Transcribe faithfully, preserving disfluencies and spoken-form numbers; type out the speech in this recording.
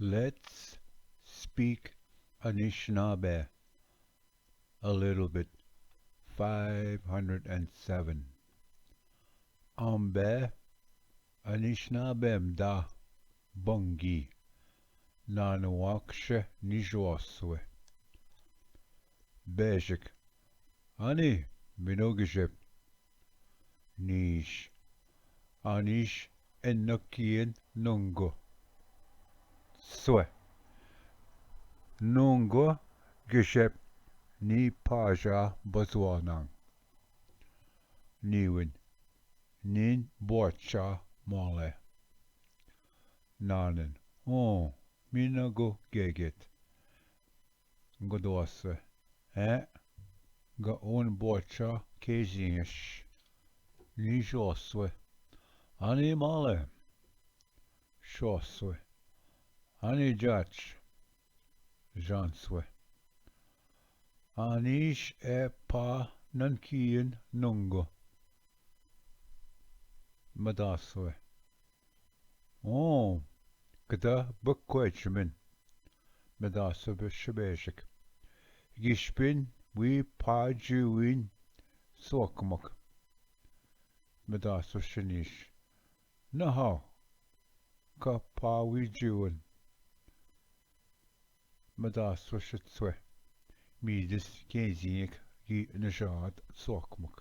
Let's speak Anishinaabe a little bit. Five hundred and seven. Ambe Anishinaabe mda bangi, nanu akše Nižoswe. Bejik: Ani mino gžep. Niž: Aniš ennokien nungo. Swe: Nungo gžep ni paža bazwanan. Niwin: Nin boča male. Nanen: O, mi nago geget. Godoswe: E, ga un boča kezinješ. Nižoswe: Ani male. Šoswe: Ani džač. Žanswe: Aniš e pa nankien nungo. Madaswe: O, gda bkojmin. Madaswe be-, šebejik: Gišpin wi pa džiwin sokmak. Madaswe šeniš: Nahao, ka pa wi džiwin. Madaswe šetswe: Midis kezinjek gi nžad sokmak.